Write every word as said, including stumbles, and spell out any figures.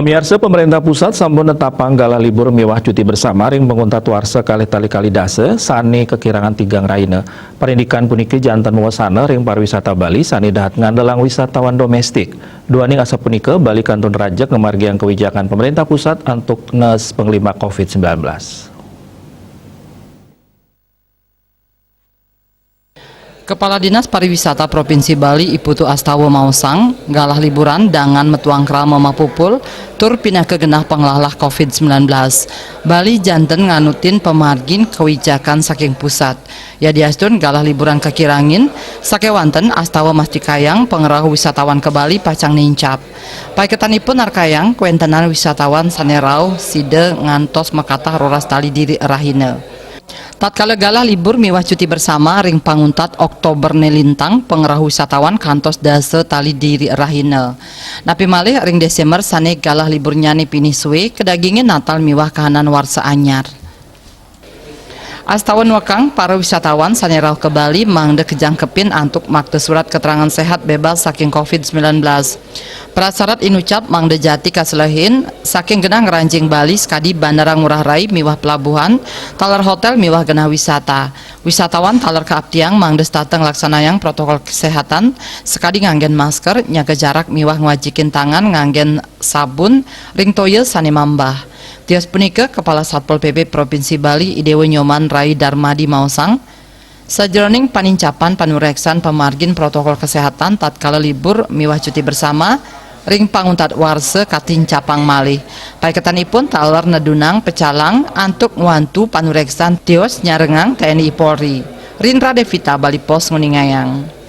Pamiarsa, pemerintah pusat sampun netapang galah libur miwah cuti bersama ring panguntat warsa kalih tali kalih dasa sane kakirangan tigang rahina. Parindikan puniki janten mawasana ring pariwisata Bali sane dahat ngandelang wisatawan domestik. Duaning asapunika, Bali kantun rajeg ngamargiang kawijakan pemerintah pusat antuk nes panglimbak covid sembilan belas. Kepala Dinas Pariwisata Provinsi Bali, I Putu Astawa maosang, galah liburan dangan matuang krama mapupul tur pinaka genah panglahlah covid sembilan belas. Bali janten nganutin pamargin kawijakan saking pusat. Yadiastun galah liburan kakirangin, sakewanten Astawa mastikayang pangrauh wisatawan ka Bali pacang nincap. Paiketanipun narkayang kawentenan wisatawan sane rauh sida ngantos makatah roras tali diri rahina. Tatkala galah libur miwah cuti bersama ring panguntat Oktoberne lintang, pangrauh wisatawan kantos dasa tali diri rahina. Napi malih ring Desember sane galah liburnyane pinih sue, kadagingin Natal miwah kahanan warsa anyar. Astawa nuekang para wisatawan sane rauh ka Bali mangda kajangkepin antuk makta surat keterangan sehat bebas saking covid sembilan belas. Prasarat inucap mangda jati kaselehin saking genah ngranjing Bali sakadi Bandara Ngurah Rai miwah pelabuhan, taler hotel miwah genah wisata. Wisatawan taler kaaptiang mangda setata nglaksanayang protokol kesehatan sakadi nganggen masker, nyaga jarak miwah ngwajikin tangan nganggen sabun ring toya sane mambah. Tios punika, Kepala Satpol P P Provinsi Bali, I Dewa Nyoman Rai Darmadi maosang, sajeroning panincapan panureksan pamargin protokol kesehatan tatkala libur miwah cuti bersama ring panguntat warsa katincapang malih. Paiketanipun taler nedunang pecalang antuk ngwantu panureksan tios nyarengang T N I Polri. Rindra Devita, Bali Post, nguningayang.